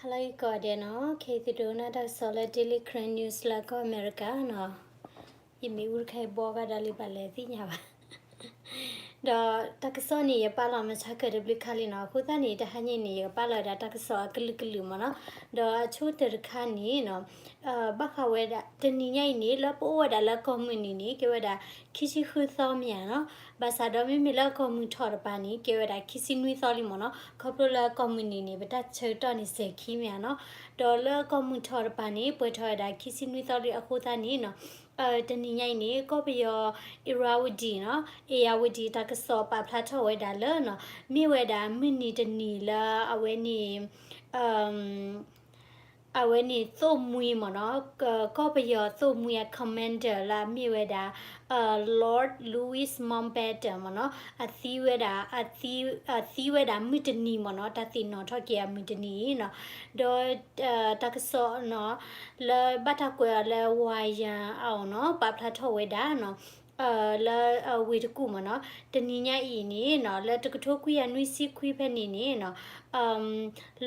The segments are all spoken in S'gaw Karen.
ဟါလၢဂ့ၤကိးဂၤဒဲးနီၤ, ခဲအံၤသုဒိကနၣ်တၢ်ကစီၣ်လၢ Daily Karen News လၢကီၢ်အမဲရကၤနီၤ, ယမ့ၢ်အူတခါအံၤဘီကဒီးလံ ဘၣ်လဲၤသ့ၣ်ညါဘၣ်. ဒီးတၢ်ကစီၣ်န့ၣ် ယပာ်လီၤမဆါကၢၤတဘျုးခါလံနီၤ, အဃိသတးန့ၣ် တဟါညါအံၤန့ၣ် ယကပာ်လီၤဝဲဒၣ်တၢ်ကစီၣ်အကလုာ်ကလုာ်မ့ၢ်နီၤ, ဒီးအဆိကတၢၢ်တခါန့ၣ်နီၤ ဘၣ်ဃးဝဲဒၣ် တနံၤညါအံၤန့ၣ် လၢပအိၣ်ဝဲဒၣ်လၢကီၢ်မုၢ်နံၤန့ၣ် ကဲဝဲဒၣ် ခံဆံဃုသီမ့ၢ်ဧါနီၤ, ဘၣ်ဆၣ်ဒီးမ့မ့ၢ်လၢကီၢ်မုၢ်ထီၣ်တပၤန့ၣ် ကဲဝဲဒၣ်ခံဆံနွံသီလံမ့ၢ်နီၤ, ခီဖျိလၢကီၢ်မုၢ်နံၤန့ၣ် ပတၢ်ဆၢကတီၢ်န့ၣ်စဲၤခံမ့ၢ်ဧါနီၤ, ဒီးလၢကီၢ်မုၢ်ထီၣ်တပၤန့ၣ် ပှဲၤထီၣ်ဝဲဒၣ်ခံဆံနွံသီလံအဃိသတးန့ၣ်နီၤ တနံၤညါအံၤန့ၣ် ကီၢ်ပယီၤ Irrawaddy နီၤ Irrawaddy တၢ်ကစီၣ်ပာ်ဖျါထီၣ်ဝဲဒၣ်လၢနီၤ မ့ၢ်ဝဲဒၣ်မုၢ်နံၤတနံၤလၢအဝဲန့ၣ် အဝဲန့ၣ်သိၣ်မှံမ့ၢ်နီၤ, ကီၢ်ပယီၤသိၣ်မှံအ commander လၢအမ့ၢ်ဝဲဒၣ် Lord Louis Mountbatten မ့ၢ်နီၤ, အသံဝဲဒၣ် အသံဝဲဒၣ်မုၢ်တနံၤမ့ၢ်နီၤ, တၢ်သ့ၣ်နီၣ်ထီၣ်က့ၤအမုၢ်တနံၤအံၤနီၤ, ဒီးတၢ်ကစီၣ်နီၤ လၢဘၣ်တၢ်ကွဲးအီၤလၢ ဝါယၤအီၤနီၤ ပာ်ဖျါထီၣ်ဝဲဒၣ်နီၤ လၢဝ့ၢ်တကူၣ်မ့ၢ်နီၤ, တနံၤညါအံၤန့ၣ်နီၤ လၢတကထိခွံကယၤနွံဆံခွံဖဲန့ၣ်န့ၣ်နီၤ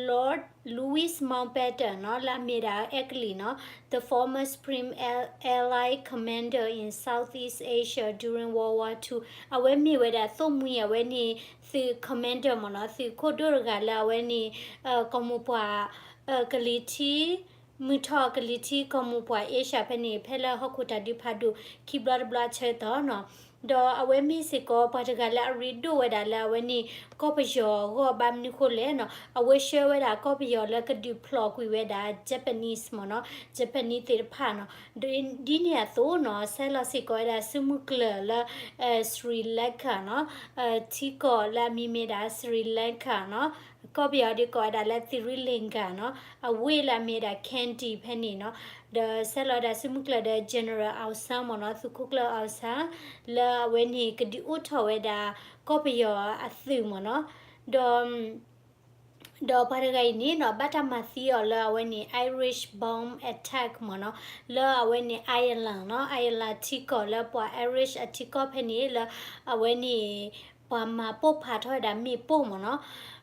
Lord Louis Mountbatten နီၤ လၢအမ့ၢ်ဒၣ်အဲကလံးနီၤ the former Supreme Allied Commander in Southeast Asia during World War Two အဝဲမ့ၢ်ဝဲဒၣ်သိၣ်မှံအဝဲန့ၣ် သုး commander မ့ၢ်နီၤ, သုးခိၣ်ဒိၣ်တဂၤလၢအဝဲန့ၣ် ကီၢ်မိၢ်ပှၢ် ကလံၤထံး မုၢ်ထီၣ်ကလံၤထံးကီၢ်မိၢ်ပှၢ် Asia ဖဲန့ၣ် ဖဲလၢဟီၣ်ခိၣ်တၢ်ဒုးဖးဒိၣ်ခံဘျီတဘျီအဆၢကတီၢ်နီၤ, ဒီးအဝဲမ့ၢ်စ့ၢ်ကီးပှၤတဂၤလၢအရ့ဒိၣ်ဝဲဒၣ်လၢအဝဲန့ၣ် ကီၢ်ပယီၤအဂီၢ် ဘၣ်မနုၤဃိလဲၣ်နီၤ, အဝဲဆှၢဝဲဒၣ်ကီၢ်ပယီၤလၢကဒုးဖျိးကွံာ်ဝဲဒၣ် Japanese မ့ၢ်နီၤ, Japanese သ့ၣ်တဖၣ်နီၤ, ဒ်န့ၣ်အသိးနီၤ ဆဲးလီၤစ့ၢ်ကီးဝဲဒၣ်စုမုၢ်ကျၢၢ်လၢ Sri Lanka နီၤ, ထံကီၢ်လၢအမံၤမ့ၢ်ဒၣ် Sri Lanka နီၤ, ကီၢ်ပယီၤဒ်ကိးဝဲဒၣ်လၢ သီရိလင်္ကာ နီၤ, အဝ့ၢ်လၢအမ့ၢ်ဒၣ် Kandy ဖဲန့ၣ်နီၤ, ဒီးဆဲးလီၤဝဲဒၣ်စုမုၢ်ကျၢၢ်ဒီး General Aung San မ့ၢ်နီၤ, သုးခိၣ်ကျၢၢ် Aung San လၢအဝဲန့ၣ်ကဒုးအိၣ်ထီၣ်ဝဲဒၣ် ကီၢ်ပယီၤအသုးမ့ၢ်နီၤ, ဒီး ဒီးပှၤတဂၤအံၤန့ၣ်နီၤ ဘၣ်တၢ်မၤသံအီၤလၢအဝဲန့ၣ် Irish bomb attack မ့ၢ်နီၤ, လၢအဝဲန့ၣ် Ireland နီၤ, Ireland ထံကီၢ်လၢပှၤ Irish အထံကီၢ်ဖဲန့ၣ်လၢ အဝဲန့ၣ် ပှၤမၤပိၢ်ဖးထီၣ်ဝဲဒၣ်မ့ၣ်ပိၢ်မ့ၢ်နီၤ,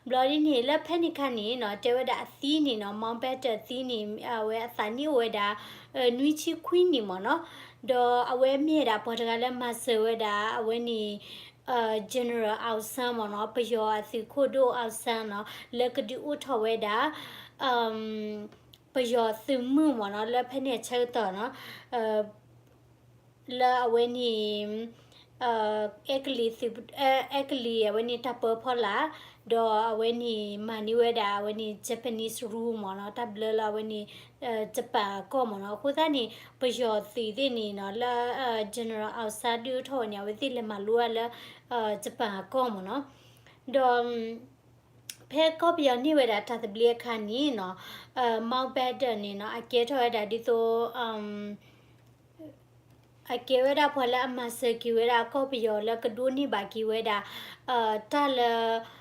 ဘျီဒ်န့ၣ် လၢဖဲန့ၣ်ခါန့ၣ်နီၤ တဲဝဲဒၣ်အသံန့ၣ်နီၤ Mountbatten အသံန့ၣ် အဝဲအသးနံၣ်အိၣ်ဝဲဒၣ် နွံဆံခွံနံၣ်မ့ၢ်နီၤ, ဒီးအဝဲမ့ၢ်ဝဲဒၣ်ပှၤတဂၤလၢမၤစၢၤဝဲဒၣ် အဝဲန့ၣ် General Aung San မ့ၢ်နီၤ, ပယီၤအသုးခိၣ်ဒိၣ် Aung San နီၤ, လၢကဒုးအိၣ်ထီၣ်ဝဲဒၣ် ပယီၤသုးမုၢ်မ့ၢ်နီၤ, လၢဖဲန့ၣ်အဆၢကတီၢ်နီၤ လၢအဝဲန့ၣ် အဲကလံးသုး အဲကလံးအဝဲန့ၣ်တၢ်ပၢဖီလာ်, ဒီးအဝဲန့ၣ်မၤန့ၢ်ဝဲဒၣ်အဝဲန့ၣ် Japanese rule မ့ၢ်နီၤ, တၢ်ဘျၢလၢအဝဲန့ၣ် Japan အကီၢ်မ့ၢ်နီၤ, အဃိသတးန့ၣ် ပယီၤသုးသ့ၣ်န့ၣ်နီၤ လၢ General Aung San ဒုးအိၣ်ထီၣ်ဝဲန့ၣ် အဝဲသ့ၣ်လဲၤမၤလိအါလၢ Japan အကီၢ်မ့ၢ်နီၤ, ဒီး ဖဲကီၢ်ပယီၤန့ၢ်ဝဲဒၣ်တၢ်သဘျ့အခါန့ၣ်နီၤ Mountbatten န့ၣ်နီၤ အကဲထီၣ်ဝဲဒၣ်ဒ်သိး အကဲဝဲဒၣ်ပှၤလၢအမၤစၢၤက့ၤဝဲဒၣ်ကီၢ်ပယီၤလၢကဒိးန့ၢ်ဘၣ်က့ၤဝဲဒၣ် တၢ်လၢ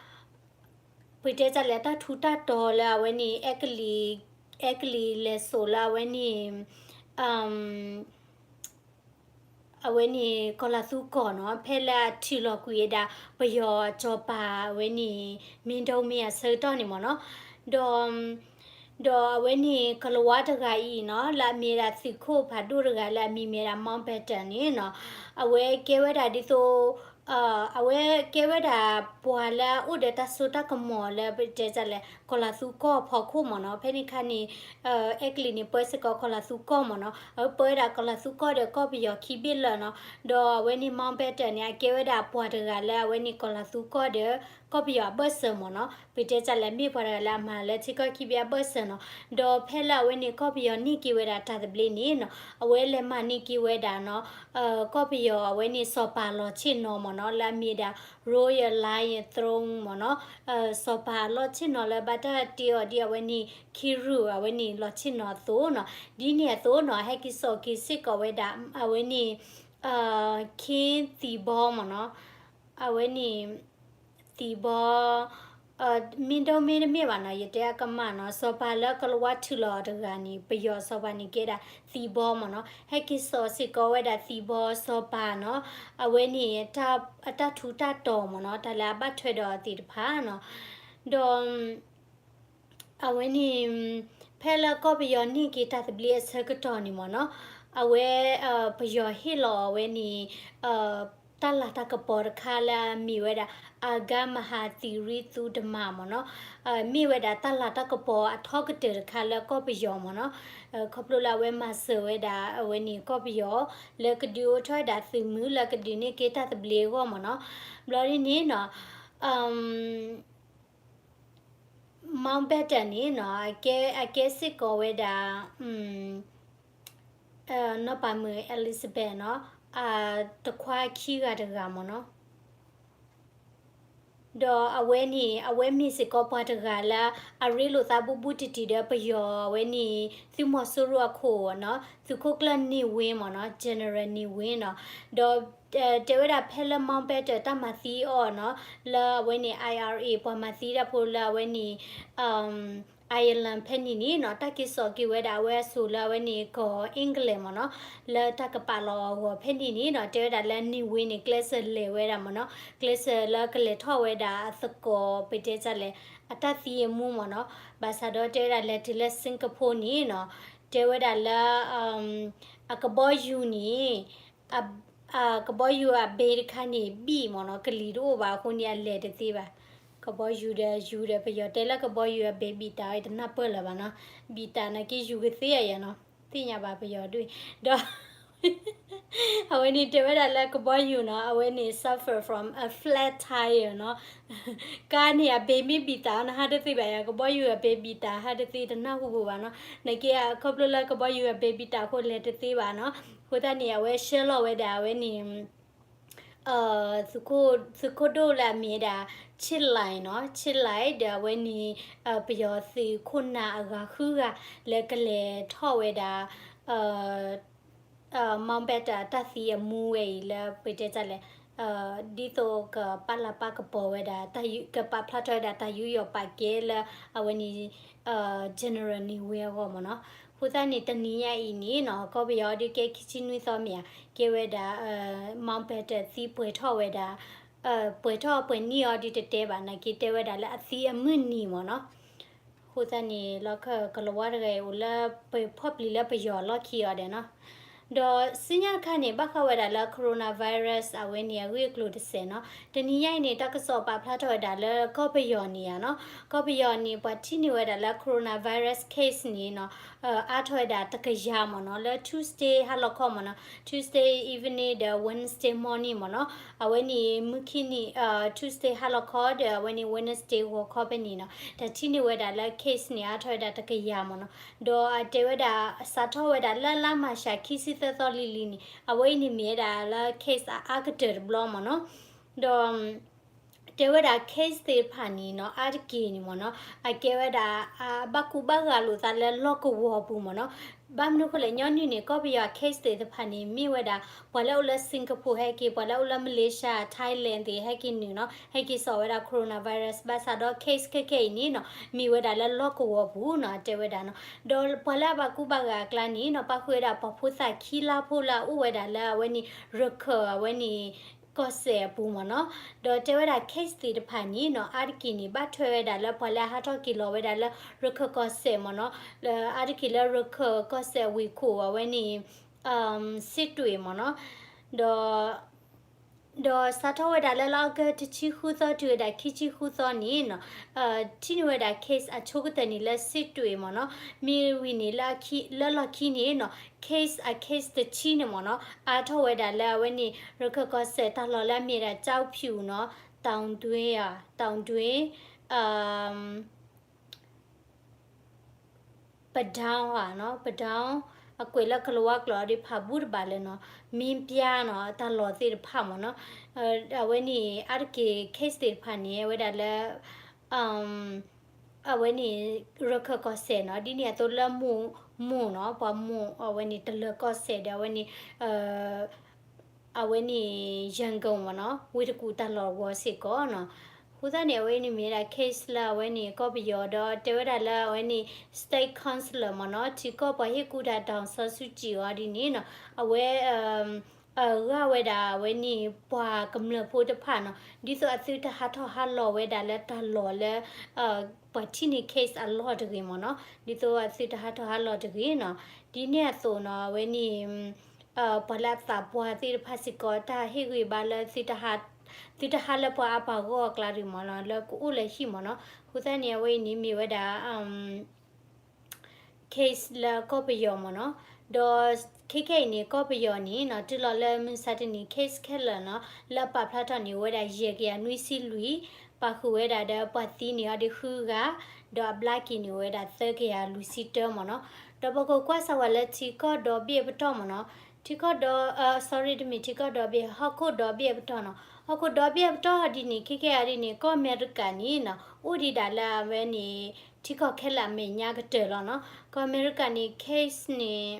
ပတဲတၢ်လဲၣ် တၢ်ထူးတၢ်တီၤလၢအဝဲန့ၣ် အဲကလံး အဲကလံးလဲၤစိာ်လၢအဝဲန့ၣ် အဝဲန့ၣ်ကီၤလၤသူကီၢ်နီၤ ဖဲလၢအထုးလီၤကွံာ်ဝဲဒၣ် ပယီၤစီၤပၤအဝဲန့ၣ် မ့ၢ်ဒိမ့ၢ်အဆၢကတီၢ်န့ၣ်မ့ၢ်နီၤ ဒီး ဒီးအဝဲန့ၣ်ကီၤလၤဝါတဂၤအံၤနီၤ လၢအမ့ၢ်ဒၣ်သုးခိၣ်ဖးဒိၣ်တဂၤလၢအမံၤမ့ၢ်ဒၣ် Mountbatten န့ၣ်နီၤ အဝဲကဲဝဲဒၣ်ဒ်သိး အဝဲကဲဝဲဒၣ်ပှၤလၢအအိၣ်ဒီးတၢ်စိတၢ်ကမီၤလၢပတဲတၢ်လဲၣ် ကီၤလၤသူကီၢ်အဖီခိၣ်မ့ၢ်နီၤ ဖဲန့ၣ်ခါန့ၣ် အဲကလံးန့ၣ် ပၢစ့ၢ်ကီးကီၤလၤသူကီၢ်မ့ၢ်နီၤ အဝဲပၢဝဲဒၣ်ကီၤလၤသူကီၢ်ဒီးကီၢ်ပယီၤခံဘ့ၣ်လၢာ်နီၤ ဒီးအဝဲန့ၣ် Mountbatten န့ၣ် အကဲဝဲဒၣ်ပှၤတဂၤလၢအဝဲန့ၣ်ကီၤလၤသူကီၢ်ဒီး ကီၢ်ပယီၤအဘၢၣ်စၢၤမ့ၢ်နီၤ ပတဲတၢ်လဲၣ် မ့ၢ်ပှၤတဂၤလၢအမၤလၢထံကီၢ်ခံဘ့ၣ်အဘၢၣ်စၢၤနီၤ ဒီးဖဲလၢအဝဲန့ၣ်ကီၢ်ပယီၤန့ၢ်က့ၤဝဲဒၣ်တၢ်သဘျ့န့ၣ်နီၤ အဝဲလဲၤမၤန့ၢ်က့ၤဝဲဒၣ်နီၤ ကီၢ်ပယီၤအဝဲန့ၣ်စီၤပၤလီၤဆ့ၣ်နီၤမ့ၢ်နီၤ လၢအမ့ၢ်ဒၣ် Royal Lion Throne မ့ၢ်နီၤ စီၤပၤအလီၢ်ဆ့ၣ်နီၤလၢဘၣ်တၢ်တ့အီၤဒ်အဝဲန့ၣ် ခ့ရူၢ် အဝဲန့ၣ်လီၤဆ့ၣ်နီၤအသိးနီၤ ဒ်န့ၣ်အသိးနီၤ ဟဲက့ၤစိာ်က့ၤစ့ၢ်ကီးဝဲဒၣ် အဝဲန့ၣ် King Thibaw မ့ၢ်နီၤ အဝဲန့ၣ် Thibaw မ့ၢ်ဒိမ့ၢ်တမ့ၢ်ဘၣ်နီၤ ယတဲအကမၣ်နီၤ စီၤပၤလၢကီၤလၤဝါထုးလီၤအီၤတဂၤန့ၣ် ပယီၤစီၤပၤန့ၣ်ကဲဒၣ် Thibaw မ့ၢ်နီၤ ဟဲက့ၤစိာ်စ့ၢ်ကီးဝဲဒၣ် Thibaw စီၤပၤနီၤ အဝဲန့ၣ် အတၢ်ထူးတၢ်တီၤမ့ၢ်နီၤ တၢ်လၢအဘၣ်ထွဲဒီးအီၤသ့ၣ်တဖၣ်နီၤ ဒီး အဝဲန့ၣ် ဖဲလၢကီၢ်ပယီၤန့ၢ်က့ၤတၢ်သဘျ့အဆၢကတီၢ်န့ၣ်မ့ၢ်နီၤ, အဝဲ ပယီၤဟ့ၣ်လီၤအဝဲန့ၣ် တၢ်လၤတၢ်ကပီၤတခါလၢအမ့ၢ်ဝဲဒၣ် အဂါမဟာသီရိသုတမၤမ့ၢ်နီၤ, မ့ၢ်ဝဲဒၣ်တၢ်လၤတၢ်ကပီၤအထီကတၢၢ်တခါလၢကီၢ်ပယီၤမ့ၢ်နီၤ, ခီဖျိလၢအဝဲမၤစၢၤဝဲဒၣ်အဝဲန့ၣ်ကီၢ်ပယီၤ လၢကဒုးအိၣ်ထီၣ်ဝဲဒၣ်သုးမုၢ်လၢကဒုးန့ၢ်က့ၤတၢ်သဘျ့အဂီၢ်မ့ၢ်နီၤ, ဘျီဒ်န့ၣ်နီၤ Mountbatten န့ၣ်နီၤ အကဲစ့ၢ်ကီးဝဲဒၣ် နီၢ်ပၤမုၣ် Elizabeth နီၤ အတခွါခံဂၤတဂၤမ့ၢ်နီၤ, ဒီးအဝဲန့ၣ် အဝဲမ့ၢ်စ့ၢ်ကီးပှၤတဂၤလၢ အရ့လိာ်သးဘူးဘူးတံၢ်တံၢ်ဒီးပယီၤအဝဲန့ၣ် သုးမီၤစိရိၤအခိၣ်နီၤ သုးခိၣ်ကျၢၢ် နေဝင်း မ့ၢ်နီၤ General နေဝင်း နီၤ, ဒီး တဲဝဲဒၣ်ဖဲလၢ Mountbatten တၢ်မၤသံအီၤနီၤ လၢအဝဲန့ၣ် IRA ပှၤမၤသံတၢ်ဖိလၢအဝဲန့ၣ် Ireland ဖဲန့ၣ်န့ၣ်နီၤ တၢ်က့ၤစိာ်က့ၤဝဲဒၣ်အဝဲအစိၤလၢအဝဲန့ၣ်ကီၢ် England မ့ၢ်နီၤ, လၢတၢ်ကပာ်လီၤအဂီၢ်ဖဲန့ၣ်န့ၣ်နီၤ တဲဝဲဒၣ်လၢ နေဝင်း န့ၣ် ကျဲးစၢးလဲၤဝဲဒၣ်မ့ၢ်နီၤ, ကျဲးစၢးလၢကလဲၤထီၣ်ဝဲဒၣ်အသကိး ပတဲတၢ်လဲၣ် အတၢ်သံအမူမ့ၢ်နီၤ, ဘၣ်ဆၣ်ဒီးတဲဝဲဒၣ်လဲၤတုၤလၢ Singapore န့ၣ်နီၤ တဲဝဲဒၣ်လၢ အကဘီယူၤန့ၣ် ကဘီယူၤအဘ့တခါန့ၣ် ဘံၣ်မ့ၢ်နီၤ ကလံၤတအိၣ်ဘၣ်အဃိန့ၣ် အလဲၤတသ့ဘၣ်. ကဘီယူၤဒီးယူၤဒီး ပယီၤတဲလၢကဘီယူၤအဘ့ဘံၣ်တၢ်အီၤ ယတနၢ်ပၢၢ်လၢၤဘၣ်နီၤ, ဘံၣ်တၢ်နာ်က့ယူၤကသ့အယဲၢ်နီၤ, သ့ၣ်ညါဘၣ်ပယီၤဒ်အံၤ, ဒီး အဝဲန့ၣ်တဲဝဲဒၣ်လၢကဘီယူၤနီၤ အဝဲန့ၣ် suffer from a flat tire နီၤ, ကါန့ၣ်အဘ့မ့ၢ်ဘံၣ်တၢ်အီၤ နဟးတသ့ဘၣ်ယၤ, ကဘီယူၤအဘ့ဘံၣ်တၢ်ဟးတသ့ တနၢ်ဟူဘၣ်နီၤ, နာ်က့ခီဖျိလၢကဘီယူၤအဘ့ဘံၣ်တၢ်အဃိ လဲၤတသ့ဘၣ်နီၤ, အဃိသတးန့ၣ် အဝဲဆှၢလီၤဝဲဒၣ်အဝဲန့ၣ် သုးခိၣ်ဒိၣ်လၢအမ့ၢ်ဝဲဒၣ် ချစ်လိုက် နီၤ, ချစ်လိုက် ဒီးအဝဲန့ၣ် ပယီၤသုးခိၣ်နၢ်အဂၤဃုဂၤ လၢကလဲၤထီၣ်ဝဲဒၣ် Mountbatten တၢ်သံအမူဝဲအံၤလၢပတဲတၢ်လဲၣ်, ဒ်သိးကပာ်လၤပာ်ကပီၤဝဲဒၣ် ကပာ်ဖျါထီၣ်ဝဲဒၣ်တၢ်ယူးယီၣ်ပာ်ကဲလၢအဝဲန့ၣ် General နေဝင်း အဂီၢ်မ့ၢ်နီၤ, အဃိသတးန့ၣ် တနံၤညါအံၤန့ၣ်နီၤ ကီၢ်ပယီၤဒုးကဲခံဆံနွံသီမ့ၢ်ဧါ, ကဲဝဲဒၣ် Mountbatten သံပှဲၤထီၣ်ဝဲဒၣ် ပှဲၤထီၣ်ပှဲၤနံၣ်အီၤဒုးတတဲဘၣ် နာ်က့တဲဝဲဒၣ်လၢအသံအမုၢ်နံၤမ့ၢ်နီၤ, အဃိသတးန့ၣ် လီၢ်ခၢၣ်ကလၤဝါတဂၤအံၤအိၣ်လၢပဖီၣ်ပျံၤလၢပယီၤအလီၢ်ခံအီၤဒီးနီၤ, ဒီးဆူညါတခါန့ၣ် ဘၣ်ဃးဝဲဒၣ်လၢ coronavirus အဝဲန့ၣ်အဂ့ၢ်အကျိၤတစဲးနီၤ, တနံၤညါအံၤန့ၣ် တၢ်ကစီၣ်ပာ်ဖျါထီၣ်ဝဲဒၣ်လၢကီၢ်ပယီၤန့ၣ်ဧါနီၤ, ကီၢ်ပယီၤန့ၣ် ပှၤထံၣ်န့ၢ်ဝဲဒၣ်လၢ coronavirus case န့ၣ်နီၤ အါထီၣ်ဝဲဒၣ်တကယၤမ့ၢ်နီၤ, လၢ Tuesday ဟါလီၤခီမ့ၢ်နီၤ, Tuesday evening ဒီး Wednesday morning မ့ၢ်နီၤ, အဝဲန့ၣ်မုၢ်ခံနံၤ Tuesday ဟါလီၤခီဒီး အဝဲန့ၣ် Wednesday ဂီၤခီဖဲန့ၣ်နီၤ, တၢ်ထံၣ်န့ၢ်ဝဲဒၣ်လၢ case န့ၣ် အါထီၣ်ဝဲဒၣ်တကယၤမ့ၢ်နီၤ, ဒီးအတဲဝဲဒၣ် စးထီၣ်ဝဲဒၣ်လၢလါမၢ်ၡးခံဆံသၢသီလံၤလံၤန့ၣ် အဝဲအံၤန့ၣ်မ့ၢ်ဝဲဒၣ်လၢ case အအါကတၢၢ်တဘျီမ့ၢ်နီၤ, ဒီး တဲဝဲဒၣ် case သ့ၣ်တဖၣ်န့ၣ်နီၤ အါတက့ၢ်န့ၣ်မ့ၢ်နီၤ အကဲဝဲဒၣ် ဘၣ်ကူဘၣ်ဂာ်လိာ်သးလၢလီၢ်ကဝီၤပူၤမ့ၢ်နီၤ, ဘၣ်မနုၤဃိလဲၣ် ညီနုၢ်န့ၣ် ကီၢ်ပယီၤ case သ့ၣ်တဖၣ်န့ၣ် မ့ၢ်ဝဲဒၣ် ပှၤလၢအိၣ်လၢ Singapore ဟဲက့ၤ ပှၤလၢအိၣ်လၢ Malaysia Thailand သ့ၣ် ဟဲက့ၤနုာ်နီၤ ဟဲက့ၤစိာ်ဝဲဒၣ် coronavirus ဘၣ်ဆၣ်ဒီး case ခဲခဲအံၤန့ၣ်နီၤ မ့ၢ်ဝဲဒၣ်လၢလီၢ်ကဝီၤပူၤနီၤ တဲဝဲဒၣ်နီၤ, ဒီးပှၤလၢအဘၣ်ကူဘၣ်ဂာ်အကျါန့ၣ်နီၤ ပၣ်ဃုာ်ဝဲဒၣ်ပှၤဖိသၣ်ခံလါဖိလၢအအိၣ်ဝဲဒၣ်လၢအဝဲန့ၣ် ရခိုင် အဝဲန့ၣ် ကီၢ်စဲၣ်အပူၤမ့ၢ်နီၤ, ဒီးတဲဝဲဒၣ် case သ့ၣ်တဖၣ်န့ၣ်နီၤ အါတက့ၢ်န့ၣ် ဘၣ်ထွဲဝဲဒၣ်လၢပှၤလၢအဟးထီၣ်က့ၤလီၤဝဲဒၣ်လၢ ရခိုင် ကီၢ်စဲၣ်မ့ၢ်နီၤ, လၢအါတက့ၢ်လၢ ရခိုင် ကီၢ်စဲၣ်ဝ့ၢ်ခိၣ်အဝဲန့ၣ် စစ်တွေ မ့ၢ်နီၤ, ဒီး ဒီးစးထီၣ်ဝဲဒၣ်လၢလါအီကူးတဆံဃုသီတုၤဝဲဒၣ်ခံဆံဃုသီန့ၣ်နီၤ, ထံၣ်န့ၢ်ဝဲဒၣ် case အဆိကတၢၢ်န့ၣ်လၢ စစ်တွေ မ့ၢ်နီၤ, မ့ၢ်ဝံၤန့ၣ်လၢအခံ လၢလီၢ်ခံန့ၣ်နီၤ case အ case တဆံန့ၣ်မ့ၢ်နီၤ အါထီၣ်ဝဲဒၣ်လၢအဝဲန့ၣ် ရခိုင် ကီၢ်စဲၣ်တၢ်လီၢ်လၢအမ့ၢ်ဒၣ် ကျောက်ဖြူ နီၤ, တောင်တွင်း ဧါ, တောင်တွင်း ပဒၢၣ် ဧါနီၤ, ပဒၢၣ် အကွဲးလၢကလၤဝါကျိာ်အီၤဒ်ဖးဘူးတဘၣ်လၢၤနီၤ, မင်းပြား နီၤ, တၢ်လီၢ်သ့ၣ်တဖၣ်မ့ၢ်နီၤ, အဝဲန့ၣ် အါတက့ၢ် case သ့ၣ်တဖၣ်န့ၣ် အဝဲဒၣ်လၢ အဝဲန့ၣ် ရခိုင် ကီၢ်စဲၣ်နီၤ, ဒ်န့ၣ်အသိးလၢ မွန် နီၤ, ပှၤမွန် အဝဲန့ၣ် တလၢၤကီၢ်စဲၣ်ဒီး အဝဲန့ၣ် အဝဲန့ၣ် ရန်ကုန် မ့ၢ်နီၤ, ဝ့ၢ်တကူၣ်တၢ်လီၢ်ဝီၤစ့ၢ်ကီးနီၤ, အဃိသတးန့ၣ် အဝဲန့ၣ်မ့ၢ်ဝဲဒၣ် case လၢအဝဲန့ၣ် ကီၢ်ပယီၤဒီး တဲဝဲဒၣ်လၢအဝဲန့ၣ် state councillor မ့ၢ်နီၤ, ထံကီၢ်ပှၤဟ့ၣ်ကူၣ်တၢ် ဒေါ်အောင်ဆန်းစုကြည် အီၤဒ်န့ၣ်နီၤ, အဝဲ အဂာ်ဝဲဒၣ်အဝဲန့ၣ် ပှၤကမျၢၢ်ဖိတဖၣ်နီၤ, ဒ်သိးအသုတဟးထီၣ်ဟးလီၤဝဲဒၣ်လၢတၢ်လီၢ်လၢ ပှၤထံၣ်န့ၢ် case အလီၢ်တဂ့ၤမ့ၢ်နီၤ, ဒ်သိးသုတဟးထီၣ်ဟးလီၤတဂ့ၤနီၤ. ဒ်န့ၣ်အသိးနီၤ အဝဲန့ၣ် ပှၤလၢအသးပှၢ်သ့ၣ်တဖၣ်စ့ၢ်ကီး တၢ်ဟ့ၣ်ဂံၢ်ဘါလၢ သုတဟးလၢပှၤအပၢ်ဂီၢ်အကျါတဂ့ၤမ့ၢ်နီၤ, လၢကအိၣ်လၢဟံၣ်မ့ၢ်နီၤ. အဃိသတးန့ၣ် အဝဲအံၤန့ၣ်မ့ၢ်ဝဲဒၣ် case လၢကီၢ်ပယီၤမ့ၢ်နီၤ. ဒီးခဲခဲအံၤန့ၣ် ကီၢ်ပယီၤန့ၣ်နီၤ တုၤလီၤလၢမုၢ်ဆါတနံၤ case ခဲလၢာ်နီၤ လၢအပာ်ဖျါထီၣ်န့ၣ် အိၣ်ဝဲဒၣ်ယဲၢ်ကယၤနွံဆံလွံၢ်, ပာ်ဃုာ်ဝဲဒၣ်ဒီးပှၤသံန့ၣ်အီၤဒ်ဃုဂၤ, ဒီးအဘျါက့ၤန့ၣ် အိၣ်ဝဲဒၣ်သၢကယၤလွံၢ်ဆံတၢမ့ၢ်နီၤ. ဒီးပကကွၢ်စၢ်ဝဲလၢထံကီၢ်ဒီဘ့ၣ်အပတီၢ်မ့ၢ်နီၤ, ထံကီၢ်ဒီ sorry တမ့ၢ်ထံကီၢ်ဒီဘ့ၣ် ဟီၣ်ခိၣ်ဒီဘ့ၣ်အပတီၢ်နီၤ. ဟီၣ်ခိၣ်ဒီဘ့ၣ်အပတီၢ်ဒ်န့ၣ် ခဲခဲအံၤဒ်န့ၣ် ကီၢ်အမဲရကၤန့ၣ်နီၤ အိၣ်ဒံးဒၣ်လၢအဝဲန့ၣ် ထံကီၢ်ခဲလၢာ်အမဲာ်ညါကတၢၢ်လီၤနီၤ. ကီၢ်အမဲရကၤန့ၣ် case န့ၣ်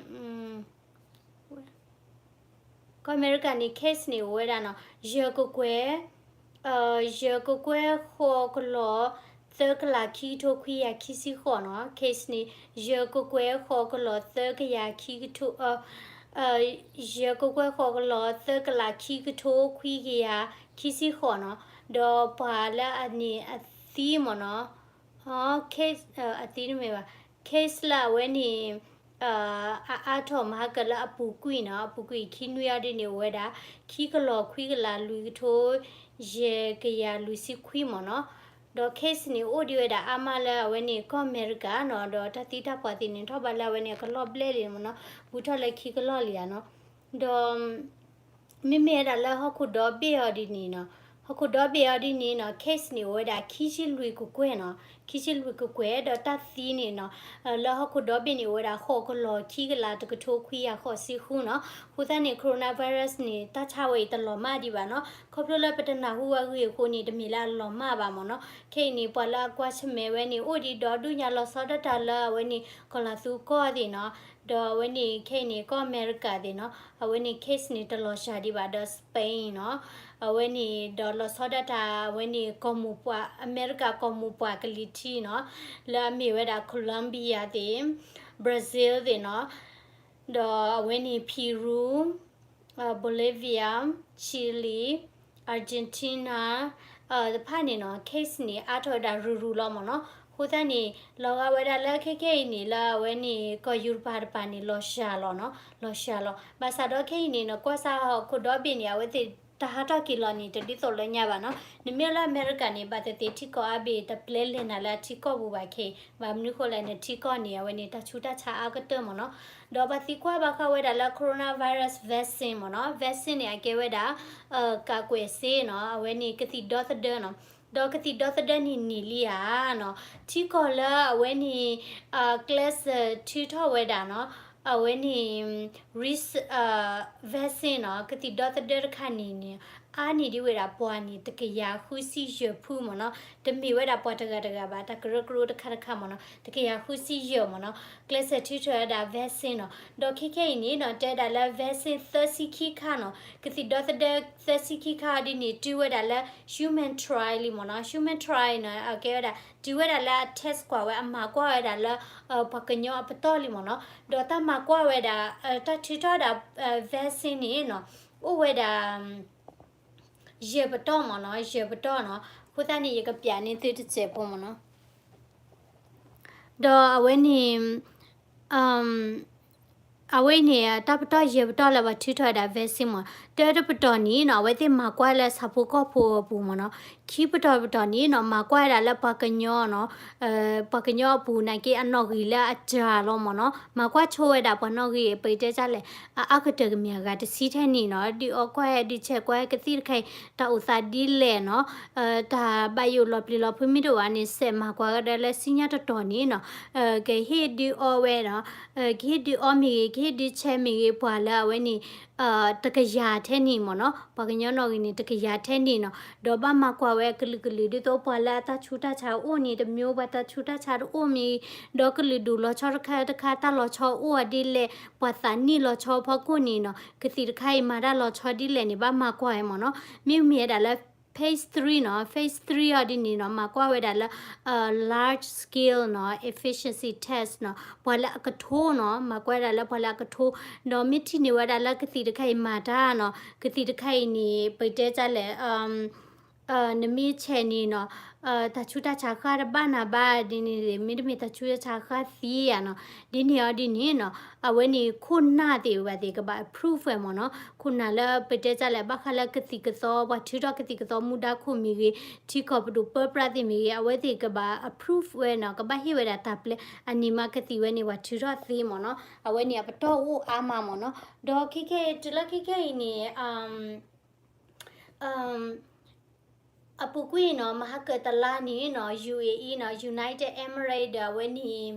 ကီၢ်အမဲရကၤန့ၣ် case န့ၣ် အိၣ်ဝဲဒၣ်နီၤ ယဲၢ်ကကွဲၢ် ယဲၢ်ကကွဲၢ်ဃိးကလီၤ သၢကလးခံကထိခွံကယၤခံဆံဃိးနီၤ. case န့ၣ် ယဲၢ်ကကွဲၢ်ဃိးကလီၤသၢကယၤခံကထိ ယဲၢ်ကကွဲၢ်ဃိးကလီၤသၢကလးခံကထိခွံကယၤခံဆံဃိးနီၤ. ဒီးပှၤလၢအန့ၣ်အသံမ့ၢ်နီၤ case အသံတမ့ၢ်ဘၣ် case လၢအဝဲန့ၣ် အအါထီၣ်မၤဟါကၢလၢအပူၤကွံာ်နီၤ အပူၤကွံာ်ခံနွံအီၤဒ်န့ၣ် အိၣ်ဝဲဒၣ် ခံကလီၤခွံကလးလွံၢ်ကထိ ယဲၢ်ကယၤလွံၢ်ဆံခွံမ့ၢ်နီၤ. ဒီး case န့ၣ် အိၣ်ဒံးဝဲဒၣ်အါမးလၢအဝဲန့ၣ် ကီၢ်အမဲရကၤနီၤ ဒီးတၢ်သံတၢ်ပှၢ်သ့ၣ်န့ၣ် ထီၣ်ဘးလၢအဝဲန့ၣ် အကလီၢ်ဘျဲၣ်လံမ့ၢ်နီၤ ဘူးထီၣ်လၢခံကလီၢ်လံဧါနီၤ. ဒီး မ့မ့ၢ်ဝဲဒၣ်လၢဟီၣ်ခိၣ်ဒီဘ့ၣ်အီၤဒ်န့ၣ်နီၤ ဟီၣ်ခိၣ်ဒီဘ့ၣ်အီၤဒ်န့ၣ်နီၤ case န့ၣ် အိၣ်ဝဲဒၣ်ခံဆံလွံၢ်ကကွဲၢ်နီၤ ခံဆံလွံၢ်ကကွဲၢ် ဒီးတၢ်သံန့ၣ်နီၤ လၢဟီၣ်ခိၣ်ဒီဘ့ၣ်န့ၣ် အိၣ်ဝဲဒၣ်ဃိးကလီၤခံကလးတကထိခွံကယၤဃိးဆံဃုနီၤ. အဃိသတးန့ၣ် coronavirus န့ၣ် တၢ်ဆါဝဲအံၤတလီၤမၢ်ဒံးဘၣ်နီၤ ခီဖျိလၢပတနၢ်ဟူအဂ့ၢ်အဃိန့ၣ် တမ့ၢ်လၢအလီၤမၢ်ဘၣ်မ့ၢ်နီၤ. ခဲအံၤန့ၣ် ပှၤလၢအကွၢ်ဆၢၣ်မဲာ်ဝဲန့ၣ် အိၣ်ဒံးဒီဒူၣ်ညါလီၤဆီဒၣ်တၢ်လၢအဝဲန့ၣ် ကီၤလၤသူကီၢ်သ့ၣ်နီၤ ဒီးအဝဲန့ၣ်ခဲအံၤန့ၣ် ကီၢ်အမဲရကၤသ့ၣ်နီၤ အဝဲန့ၣ် case န့ၣ် တလီၤစှၤဒံးဘၣ်ဒီး Spain နီၤ အဝဲန့ၣ်ဒီးလီၤဆီဒၣ်တၢ် အဝဲန့ၣ် အမဲရကၤကီၢ်မိၢ်ပှၢ်ကလံၤထံးနီၤ လၢအမ့ၢ်ဝဲဒၣ် Colombia သ့ၣ် Brazil သ့ၣ်နီၤ ဒီးအဝဲန့ၣ် Peru Bolivia Chile Argentina တဖၣ်န့ၣ်နီၤ case န့ၣ် အါထီၣ်ဝဲဒၣ်ရူၤရူၤလီၤမ့ၢ်နီၤ. အဃိသတးန့ၣ် လီၤဂာ်ဝဲဒၣ်လၢခဲခဲအံၤန့ၣ် လၢအဝဲန့ၣ် ကီၢ်ယူရပၤတပၤန့ၣ် လီၤစှၤလီၤနီၤ လီၤစှၤလီၤ. ဘၣ်ဆၣ်ဒီးခဲအံၤန့ၣ်နီၤ ကွၢ်စၢ်ဟီၣ်ခိၣ်ဒီဘ့ၣ်န့ၣ် အဝဲသ့ၣ်တဟးထီၣ်က့ၤလီၤန့ၣ် တဒ်သိးလၢညါဘၣ်နီၤ. နမ့ၢ်လၢအမဲရကၤန့ၣ် ဘၣ်သ့ၣ်သ့ၣ်ထံကီၢ်အါဘ့ၣ် တပျဲလဲၤနၤလၢအထံကီၢ်ပူၤဘၣ်ခဲအံၤ ဘၣ်မနုၤဃိလဲၣ် နထံကီၢ်န့ၣ် အဝဲန့ၣ် တၢ်ဆူးတၢ်ဆါအါကတၢၢ်မ့ၢ်နီၤ. ဒီးပှၤသံကွၢ်ဘၣ်ဃးဝဲဒၣ်လၢ coronavirus vaccine မ့ၢ်နီၤ vaccine န့ၣ် အကဲဝဲဒၣ် ကာကွယ်ဆေးနီၤ အဝဲန့ၣ်ကသံၣ်ဒီသဒၢနီၤ ဒီးကသံၣ်ဒီသဒၢန့ၣ်န့ၢ်လံဧါ နီၤ ထံကီၢ်လၢအဝဲန့ၣ် ကျဲးစၢးထုးထီၣ်ဝဲဒၣ်နီၤ အဝဲန့ၣ် risk vaccine နီၤ ကသံၣ်ဒီသဒၢတခါန့ၣ်န့ၣ် အါန့ၢ်ဒံးဝဲဒၣ်ပှၤန့ၣ် တကယၤဃုဆံယဲၢ်ဖုမ့ၢ်နီၤ တမ့ၢ်ဝဲဒၣ်ပှၤတဂၤတဂၤဘၣ် တၢ်ကရၢကရိတခါတခါမ့ၢ်နီၤ တကယၤဃုဆံယဲၢ်မ့ၢ်နီၤ ကျဲးစၢးထုးထီၣ်ဝဲဒၣ် vaccine နီၤ ဒီးခဲခဲအံၤန့ၣ်နီၤ တဲဒၣ်လၢ vaccine သၢဆံခံခါနီၤ ကသံၣ်ဒီသဒၢသၢဆံခံခါဒ်န့ၣ် တုၤဝဲဒၣ်လၢ human trial လံမ့ၢ်နီၤ human trial နီၤ အကဲဝဲဒၣ် တုၤဝဲဒၣ်လၢအ test ကွၢ်ဝဲအမၤကွၢ်ဝဲဒၣ်လၢ ပှၤကညီအပတီၢ်လံမ့ၢ်နီၤ ဒီးတၢ်မၤကွၢ်ဝဲဒၣ် တၢ်ထုးထီၣ်ဒၣ် vaccine န့ၣ်နီၤ အိၣ်ဝဲဒၣ် ယဲၢ်ပတီၢ်မ့ၢ်နီၤ ယဲၢ်ပတီၢ်နီၤ အဃိသတးန့ၣ် ယကပျးန့ၢ်သုတစဲးဖိမ့ၢ်နီၤ ဒီးအဝဲန့ၣ် အဝဲအံၤန့ၣ် တၢ်ပတီၢ်ယဲၢ်ပတီၢ်လၢပှၤထုးထီၣ်ဝဲဒၣ် vaccine မ့ၢ် တၢတပတီၢ်န့ၣ်နီၤ အဝဲသ့ၣ်မၤကွၢ်လၢဆၣ်ဖိကီၢ်ဖိအပူၤမ့ၢ်နီၤ ခံပတီၢ်တပတီၢ်န့ၣ်နီၤ မၤကွၢ်ဝဲဒၣ်လၢပှၤကညီနီၤ ပှၤကညီအပူၤနာ်က့အနီၣ်ဂံၢ်လၢအစှၤလီၤမ့ၢ်နီၤ မၤကွၢ်ဆိဝဲဒၣ်ပှၤနီၣ်ဂံၢ် ပတဲတၢ်လဲၣ် အအါကတၢၢ်ကမ့ၢ်အဂၤတဆံထဲန့ၣ်နီၤ ဒုးအီကွၢ်ဟဲဒုးဆဲးကွၢ်ဟဲ ကသံၣ်တခါအံၤ တၢ်အိၣ်သးဒ်လဲၣ်နီၤ တၢ်ဘၣ်ယိၣ်လီၤပျံၤလီၤဖုးမ့ၢ်တအိၣ်ဘၣ်န့ၣ် စဲးမၤကွၢ်ကဒီးလၢစံၣ်ညီၣ်တတီၤန့ၣ်နီၤ ကဟ့ၣ်ဒုးအီဝဲနီၤ ကဟ့ၣ်ဒုးအီမ့ၢ်ဂ့ၤ ကဟ့ၣ်ဒုးဆဲးမ့ၢ်ဂ့ၤ ပှၤလၢအဝဲန့ၣ် တကယၤထဲန့ၣ်မ့ၢ်နီၤ ပှၤကညီနီၣ်ဂံၢ်န့ၣ် တကယၤထဲန့ၣ်နီၤ ဒီးဘၣ်မၤကွၢ်ဝဲအကလုာ်ကလုာ် ဒ်သိးပှၤလၢအတၢ်ဆူးတၢ်ဆါအိၣ်န့ၣ်တမံၤ ပှၤတၢ်ဆူးတၢ်ဆါတအိၣ်မ့ၢ်ဂ့ၤ ဒီးကလုာ်ဒူၣ်လီၤဆီတခါတခါ တၢ်လီၤဆီအိၣ်အီၤဒ်လဲၣ် ပှၤသးနံၣ်လီၤဆီဖီခိၣ်န့ၣ်နီၤ ကသံၣ်တခါအံၤမၤတၢ်လီၤဆီဒ်လဲၣ်န့ၣ် ဘၣ်မၤကွၢ်ဝဲမ့ၢ်နီၤ မ့မ့ၢ်ဝဲဒၣ်လၢ phase three နီၤ phase three အီၤဒ်န့ၣ်နီၤ မၤကွၢ်ဝဲဒၣ်လၢ large scale နီၤ efficiency test နီၤ ပှၤလၢအကထိနီၤ မၤကွၢ်ဝဲဒၣ်လၢပှၤလၢအကထိ ဒီးမ့ၢ်ထံၣ်န့ၢ်ဝဲဒၣ်လၢကသံၣ်တခါအံၤမၤတၢ်နီၤ ကသံၣ်တခါအံၤန့ၣ် ပတဲတၢ်လဲၣ် နမ့ၢ်ဆဲးန့ၣ်နီၤ, တၢ်ဆူးတၢ်ဆါဃၣ်တဘၣ်နၤဘၣ်ဒ်န့ၣ် မ့တမ့ၢ်တၢ်ဆူးတၢ်ဆါဃၣ်သံဧါနီၤ, ဒ်န့ၣ်အီၤဒ်န့ၣ်နီၤ, အဝဲန့ၣ်ခိၣ်နၢ်သ့ၣ်ဝဲသ့ၣ်ကဘၣ် approve ဝဲမ့ၢ်နီၤ, ခိၣ်နၢ်လၢပတဲတၢ်လဲၣ် ဘၣ်ဃးလၢကသံၣ်ကသီ ပှၤထုးထီၣ်ကသံၣ်ကသီမူဒါခိၣ်မ့ၢ်ဂ့ၤ, ထံကီၢ်ပဒိၣ်ပၢပြးသ့ၣ်မ့ၢ်ဂ့ၤ, အဝဲသ့ၣ်ကဘၣ် approve ဝဲနီၤ, ကဘၣ်ဟ့ၣ်ဝဲဒၣ်တၢ်ပျဲ အန့ၣ်မးကသံၣ်ဝဲန့ၣ် ပှၤထုးထီၣ်သ့မ့ၢ်နီၤ, အဝဲန့ၣ်အပတီၢ်အိၣ်အါမးမ့ၢ်နီၤ, ဒီးခဲခဲအံၤ တုၤလၢခဲခဲအံၤန့ၣ် အပူၤကွံာ်နီၤ မဟါကတလါန့ၣ်နီၤ ယူဢေအံနီၤ United Emirates ဒီးအဝဲန့ၣ်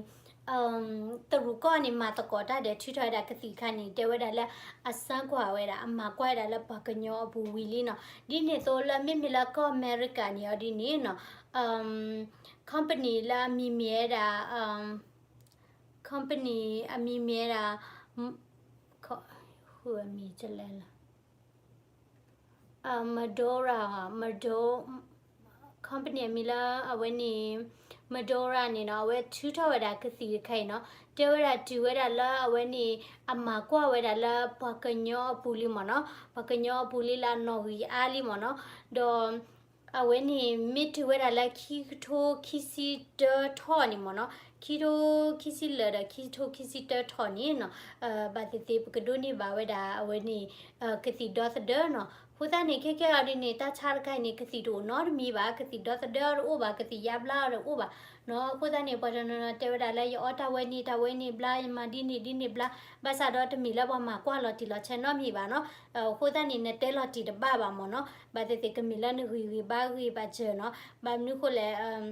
တရူးကီၢ်န့ၣ် မၤသကိးတၢ်ဒီးထုးထီၣ်ဝဲဒၣ်ကသံၣ်တခါန့ၣ် တဲဝဲဒၣ်လၢ အစၢကွၢ်ဝဲဒၣ် အမၤကွၢ်ဝဲဒၣ်လၢပှၤကညီအပူၤဝံၤလံနီၤ, ဒ်န့ၣ်အသိးလၢမ့မ့ၢ်လၢကီၢ်အမဲရကၤန့ၣ်အီၤဒ်န့ၣ်နီၤ company လၢအမံၤမ့ၢ်ဝဲဒၣ် company အမံၤမ့ၢ်ဝဲဒၣ် မံၤလဲၣ် Madura, Mado, company အမံၤလၢအဝဲန့ၣ် Madura န့ၣ်နီၤ အဝဲထုးထီၣ်ဝဲဒၣ်ကသံၣ်တခါအံၤနီၤ တဲဝဲဒၣ်တုၤဝဲဒၣ်လၢအဝဲန့ၣ် အမၤကွၢ်ဝဲဒၣ်လၢပှၤကညီအပူၤလံမ့ၢ်နီၤ ပှၤကညီအပူၤလံလၢအနီၣ်ဂံၢ်အါလံမ့ၢ်နီၤ ဒီး အဝဲန့ၣ် မ့ၢ်တုၤဝဲဒၣ်လၢခံကထိခံဆံတၢထီၣ်န့ၣ်မ့ၢ်နီၤ, ခံကထိခံဆံလၢာ်ဒီးခံကထိခံဆံတၢထီၣ်န့ၣ်နီၤ, ဘၣ်သ့ၣ်သ့ၣ် ပကဒိးန့ၢ်ဘၣ်ဝဲဒၣ် အဝဲန့ၣ် ကသံၣ်ဒီသဒၢနီၤ. အဃိသတးန့ၣ် ခဲကဲအီၤဒ်န့ၣ် တၢ်ဆါတခါအံၤန့ၣ် ကသံၣ်တအိၣ်နီတမံၤဘၣ်, ကသံၣ်ဒီသဒၢအီၤတအိၣ်ဘၣ်, ကသံၣ်ယါဘျါအီၤတအိၣ်ဘၣ်နီၤ. အဃိသတးန့ၣ် ပှၤတနီၤနီၤတဲဝဲဒၣ်လၢ ယအီတၢ်ဝဲန့ၣ် တၢ်ဝဲန့ၣ်ဘျါ, ယမၤဒ်န့ၣ်ဒ်န့ၣ်ဘျါ, ဘၣ်ဆၣ်ဒီးတမ့ၢ်လၢပှၤမၤကွၢ်လီၤတံၢ်လီၤဆဲးနီတမံၤဘၣ်နီၤ. အဃိသတးန့ၣ် နတဲလီၤတံၢ်တဘၣ်ဘၣ်မ့ၢ်နီၤ. ဘၣ်သ့ၣ်သ့ၣ် ကမ့ၢ်လၢနဂံၢ်ဂ့ၤဘါဂ့ၤဘၣ်စၢၤနီၤ. ဘၣ်မနုၤဃိလဲၣ်,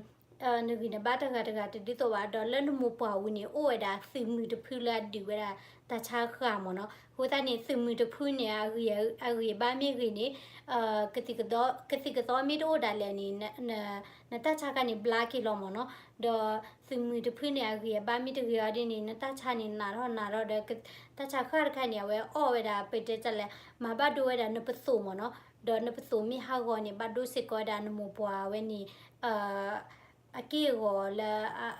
နဂံၢ်နဘါတဂၤတဂၤတဒ်သိးဘၣ်, ဒီးလၢနမိၢ်ပှၢ်ဝံၤန့ၣ် အိၣ်ဝဲဒၣ်သုးမုၢ်တဖုလၢအဒုးဝဲဒၣ်တၢ်ဆါဃၣ်မ့ၢ်နီၤ. အဃိသတးန့ၣ် သုးမုၢ်တဖုန့ၣ် အဂံၢ်ဘါမ့ၢ်ဂ့ၤန့ၣ်, ကသံၣ်ကသီမ့ၢ်တအိၣ်ဒၣ်လဲာ်န့ၣ် နတၢ်ဆါခါန့ၣ် ဘျါက့ၤလီၤမ့ၢ်နီၤ. ဒီးသုးမုၢ်တဖုန့ၣ် အဂံၢ်အဘါမ့ၢ်တဂ့ၤအီၤဒ်န့ၣ် နတၢ်ဆါန့ၣ် နးထီၣ်နးထီၣ်ဒီး တၢ်ဆါဃၣ်တခါန့ၣ် အဝဲအီၣ်ဝဲဒၣ် ပတဲတၢ်လဲၣ် မၤဘၣ်ဒိဝဲဒၣ်နပသိၣ်မ့ၢ်နီၤ. ဒီးနပသိၣ်မ့ၢ်ဟးဂီၤန့ၣ် ဘၣ်ဒိစ့ၢ်ကီးဝဲဒၣ်နမိၢ်ပှၢ်ဝဲန့ၣ် အက့ၢ်အဂီၤလၢ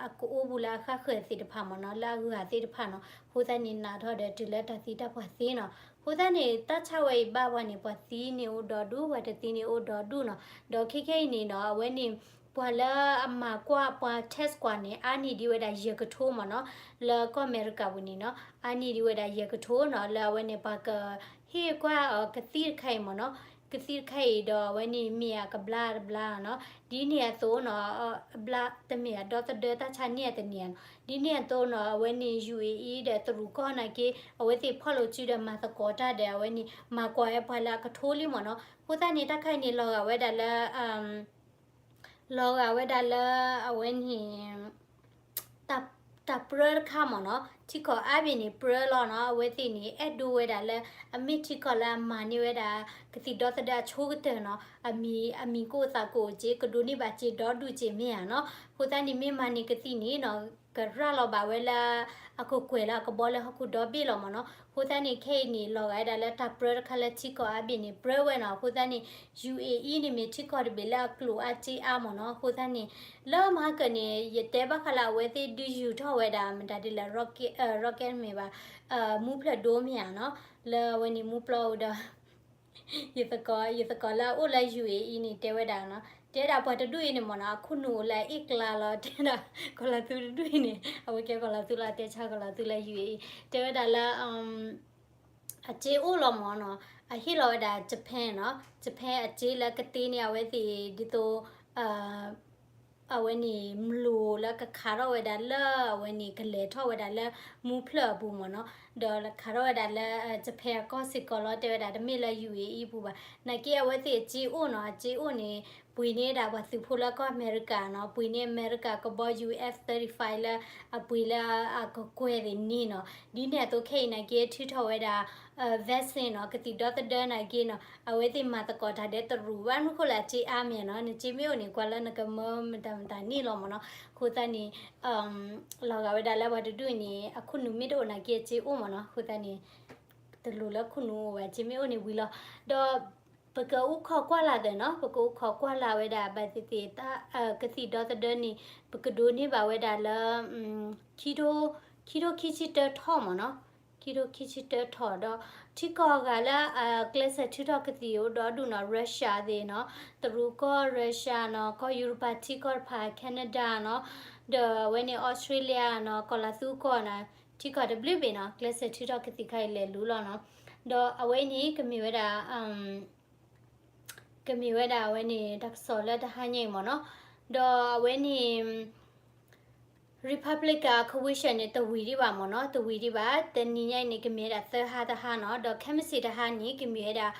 အကအိပူၤလၢအဃၣ်ဃၢၤသ့ၣ်တဖၣ်မ့ၢ်နီၤ, လၢအဂၤသ့ၣ်တဖၣ်နီၤ. အဃိသတးန့ၣ် နးထီၣ်ဒီးတုၤလၢတၢ်သံတၢ်ပှၢ်သ့နီၤ. အဃိသတးန့ၣ် တၢ်ဆါဝဲအံၤဘၣ်ပှၤန့ၣ် ပှၤသံန့ၣ်အိၣ်ဒီဒူၣ်, ပှၤတသံန့ၣ်အိၣ်ဒီဒူၣ်နီၤ. ဒီးခဲခဲအံၤန့ၣ်နီၤ အဝဲန့ၣ် ပှၤလၢအမၤကွၢ်ပှၤ test ကွၢ်န့ၣ် အါန့ၢ်ဒံးဝဲဒၣ်ယဲၢ်ကထိမ့ၢ်နီၤ, လၢကီၢ်အမဲရကၤပူၤန့ၣ်နီၤ, အါန့ၢ်ဒံးဝဲဒၣ်ယဲၢ်ကထိနီၤ, လၢအဝဲန့ၣ် ပှၤကဟ့ၣ်ကွၢ်အီၤကသံၣ်တခါအံၤမ့ၢ်နီၤ, ကသံၣ်တခါအံၤဒီးအဝဲန့ၣ်မ့ၢ်အကဘျါတဘျါနီၤ, ဒ်န့ၣ်အသိးနီၤ, အဘျါတမ့ၢ်အဒီသဒၢတၢ်ဆါန့ၢ်အတန့ၢ်ဧါနီၤ, ဒ်န့ၣ်အသိးနီၤ, အဝဲန့ၣ် ယူၢ်အ့အံ ဒီးတရူးကီၢ်နာ်က့ အဝဲသ့ၣ်ဖီၣ်လိာ်စုဒီးမၤသကိးတၢ်ဒီး အဝဲန့ၣ် မၤကွၢ်ဝဲပှၤလၢအကထိလံမ့ၢ်နီၤ, အဃိသတးန့ၣ် တၢ်ခါအံၤန့ၣ် လီၤဂာ်ဝဲဒၣ်လၢ လီၤဂာ်ဝဲဒၣ်လၢ အဝဲန့ၣ် တၢ်ပြၢတခါမ့ၢ်နီၤ, ထံကီၢ်အါဘ့ၣ်န့ၣ် ပြၢလီၤနီၤ, အဝဲသ့ၣ်န့ၣ် အဲၣ်ဒိးဝဲဒၣ်လၢ အမ့ၢ်ထံကီၢ်လၢအမၤန့ၢ်ဝဲဒၣ် ကသံၣ်ဒီသဒၢအဆိကတၢၢ်နီၤ, အမံၤ အမံၤကအိၣ်သးကအိၣ်က့ ကဒိးန့ၢ်ဘၣ်က့ ဒီဒူၣ်က့မ့ၢ်ဧါနီၤ, အဃိသတးန့ၣ် မ့ၢ်မၤန့ၢ်ကသံၣ်န့ၣ်နီၤ, ကရၤလီၤဘၣ်ဝဲလၢ အကကွဲၢ်လၢအကဘီလၢဟီၣ်ခိၣ်ဒီဘ့ၣ်လီၤမ့ၢ်နီၤ, အဃိသတးန့ၣ် ခဲအံၤန့ၣ် လီၤဂာ်ဝဲဒၣ်လၢတၢ်ပြၢတခါလၢထံကီၢ်အါဘ့ၣ်န့ၣ် ပြၢဝဲနီၤ, အဃိသတးန့ၣ် ယူၢ်အ့အံ န့ၣ်မ့ၢ်ထံကီၢ်တဘ့ၣ်လၢအကျိၣ်အါစ့အါမ့ၢ်နီၤ, အဃိသတးန့ၣ် လၢမဟါကၢန့ၣ် ယတဲဘၣ်ဃးလၢအဝဲသ့ၣ်ဒုးယူၤထီၣ်ဝဲဒၣ် မတၤဒ်လဲၣ် rocket မ့ၢ်ဘၣ် မူဖျၢၣ်ဒိမ့ၢ်ဧါနီၤ, လၢအဝဲန့ၣ်မူပျီအိၣ်ဒီး ယသကိး ယသကိးလၢအအိၣ်လၢ ယူၢ်အ့အံ န့ၣ် တဲဝဲဒၣ်နီၤ, တဲဒၣ်ပှၤတဒူၣ်အံၤန့ၣ်မ့ၢ်နီၤ အခိၣ်နူာ်အိၣ်လၢအအ့ၣ်ကျါလီၤ, တဲဒၣ် ကီၢ်လီၤသူတဒူၣ်အံၤန့ၣ် အဝဲကဲကီၢ်လီၤသူလီၤ, တဲဆါကီၢ်လီၤသူလၢ ယူၢ်အ့အံ တဲဝဲဒၣ်လၢ အစ့အိၣ်လီၤမ့ၢ်နီၤ, အဟ့ၣ်လီၤဝဲဒၣ် Japan နီၤ, Japan အစ့လၢကတ့န့ၢ် အဝဲသ့ၣ်ဒ်သိး အဝဲန့ၣ် မျိာ်လၢကခးထီၣ်ဝဲဒၣ်လၢ အဝဲန့ၣ် ကလဲၤထီၣ်ဝဲဒၣ်လၢမူဖျၢၣ်အပူၤမ့ၢ်နီၤ, ဒီးခးထီၣ်ဝဲဒၣ်လၢ Japan အကီၢ်စ့ၢ်ကီးလီၤ, တဲဝဲဒၣ်တမ့ၢ်လၢ ယူၢ်အ့အံ ပူၤဘၣ်. နာ်က့အဝဲသ့ၣ်အစ့အိၣ်နီၤ, အစ့အိၣ်န့ၣ် ပှ့ၤန့ၢ်ဒၣ်ပှၤသုးဖိလၢကီၢ်အမဲရကၤနီၤ, ပှ့ၤန့ၢ်အမဲရကၤကဘီယူၤ F thirty-five လၢအပှ့ၤလၢအကကွဲၢ်သ့ၣ်န့ၣ်နီၤ, ဒ်န့ၣ်အသိးခဲအံၤနာ်က့ထုးထီၣ်ဝဲဒၣ် vaccine နီၤ, ကသံၣ်ဒီသဒၢနာ်က့နီၤ, အဝဲသ့ၣ်မၤသကိးတၢ်ဒီးတရူးဘၣ်မနုၤဃိလဲၣ် အစ့အါမ့ၢ်နီၤ, နစ့မ့ၢ်အိၣ်န့ၣ် ကွၢ်လၢနကမၢမတၤမတၤန့ၣ်လီၤမ့ၢ်နီၤ, အဃိသတးန့ၣ် လီၤဂာ်ဝဲဒၣ်လၢပှၤတဒူၣ်အံၤန့ၣ် အခိၣ်နူာ်မ့ၢ်တအိၣ်နာ်က့အစ့အိၣ်မ့ၢ်နီၤ, အဃိသတးန့ၣ် တလိၣ်လၢခိၣ်နူာ်အိၣ်ဘၣ် စ့မ့ၢ်အိၣ်န့ၣ်ဝံၤလီၤ. ဒီး ပကအိၣ်ခိးကွၢ်လၢ်သ့ၣ်နီၤ, ပကအိၣ်ခိးကွၢ်လၢ်ဝဲဒၣ်ဘၣ်သ့ၣ်သ့ၣ် ကသံၣ်ဒီသဒၢန့ၣ် ပကဒိးန့ၢ်ဘၣ်ဝဲဒၣ်လၢ ခံထိ ခံထိခံဆံတၢထီၣ်မ့ၢ်နီၤ, ခံ ခံကထိခံဆံတၢထီၣ်ဒီး ထံကီၢ်ဂၤလၢ ကျဲးစၢးထုးထီၣ်ကသံၣ်အိၣ်ဒီဒူၣ်နီၤ Russia သ့ၣ်နီၤ, တရူးကီၢ် Russia နီၤ, ကီၢ်ယူရပၤထံကီၢ်တဖၣ် Canada နီၤ, ဒီးအဝဲန့ၣ် Australia နီၤ, ကီၢ်လၤသူကီၢ်နီၤ, ထံကီၢ်တဘျုးဘ့ၣ်နီၤ ကျဲးစၢးထုးထီၣ်ကသံၣ်ခါအံၤလဲၤလူၤလီၤနီၤ. ဒီးအဝဲန့ၣ်ကမ့ၢ်ဝဲဒၣ် ကမ့ၢ်ဝဲဒၣ်အဝဲန့ၣ် တၢ်ကစီၣ်လၢတဟါညါအံၤမ့ၢ်နီၤ, ဒီးအဝဲန့ၣ် Republican အ convention န့ၣ် တဝံၤဒံးဘၣ်မ့ၢ်နီၤ, တဝံၤဒံးဘၣ်, တနံၤညါအံၤန့ၣ် ကမ့ၢ်ဝဲဒၣ်သၢဟါတဟါနီၤ, ဒီးခဲမုၢ်ဆ့ၣ်တဟါန့ၣ် ကမ့ၢ်ဝဲဒၣ်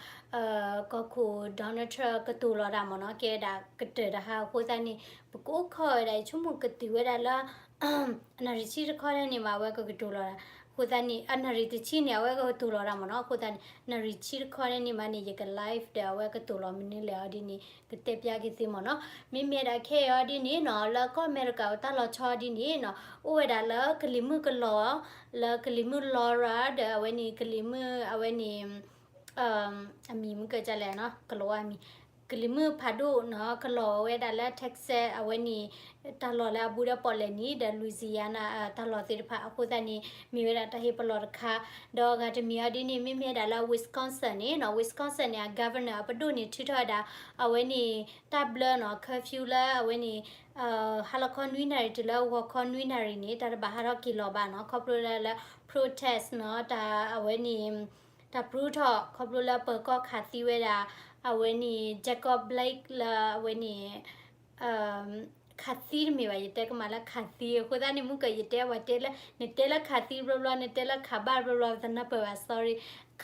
ကီၢ်ခိၣ် Donald Trump ကတိၤလီၤတၢ်မ့ၢ်နီၤ, ကဲဝဲဒၣ်ကတၢၢ်တဟါအဃိသတးန့ၣ် ပကအိၣ်ခိးဝဲဒၣ် ယဆိကမိၣ်ကတုၤဝဲဒၣ်လၢ အနၣ်ရံၣ်ဆံတခီန့ၣ်မး အဝဲကကတိၤလီၤတၢ်, အဃိသတးန့ၣ် အနၣ်ရံၣ်တဆံန့ၣ် အဝဲကကတိၤလီၤတၢ်မ့ၢ်နီၤ, အဃိသတးန့ၣ် နၣ်ရံၣ်ဆံတခီန့ၣ်မးန့ၣ် ယက live ဒီးအဝဲကတိၤလီၤမနုၤလဲၣ်အီၤဒ်န့ၣ် ကတဲပျါက့ၤသုမ့ၢ်နီၤ. မ့မ့ၢ်ဒၣ်ခဲအံၤအီၤဒ်န့ၣ်နီၤ လၢကီၢ်အမဲရကၤအတၢ်လီၤဆီဒ်န့ၣ်နီၤ အိၣ်ဝဲဒၣ်လၢကလံၤမုၢ်ကလီၤ, လၢကလံၤမုၢ် Laura ဒီးအဝဲန့ၣ် ကလံၤမုၢ်အဝဲန့ၣ် အမံၤမုၢ်ကၢလဲၣ်နီၤ ကလီၤဝါအမံၤ, ကလံၤမုၢ်ဖးဒိၣ်နီၤ ကလီၤဝဲဒၣ်လၢ Texas အဝဲန့ၣ် တၢ်လီၢ်လၢအဘူးဒီး Portland န့ၣ် ဒီး Louisiana တၢ်လီၢ်သ့ၣ်တဖၣ်အဃိသတးန့ၣ် မ့ၢ်ဝဲဒၣ်တၢ်ဟ့ၣ်ပလီၢ်တခါ, ဒီးအဂၤတမံၤအီၤဒ်န့ၣ် မ့မ့ၢ်ဒၣ်လၢ Wisconsin န့ၣ်နီၤ Wisconsin န့ၣ် အ governor အပဒိၣ်န့ၣ်ထုးထီၣ်ဝဲဒၣ် အဝဲန့ၣ် တၢ်ဘျၢနီၤ curfew လၢအဝဲန့ၣ် ဟါလီၤခီနွံနၣ်ရံၣ်တုၤလၢဂီၤခီနွံနၣ်ရံၣ်န့ၣ် တၢ်တဘၣ်ဟးထီၣ်က့ၤလီၤဘၣ်နီၤ ခီဖျိလၢလၢ protest နီၤ တၢ်အဝဲန့ၣ် တၢ်ပြူထီၣ် ခီဖျိလၢပၢၤကီၢ်ခးသံဝဲဒၣ် အဝဲန့ၣ် Jacob Blake လၢအဝဲန့ၣ် ခးသံတမ့ၢ်ဘၣ် ယတဲကမၣ်လၢခးသံ အဃိသတးန့ၣ် မုၢ်ကၢယတဲဝဲတဲလၢ နတဲလၢခးသံဘျီဘျီ နတဲလၢခးဘၣ်ဘျီဘျီ တနၢ်ပၢၢ်ဘၣ် sorry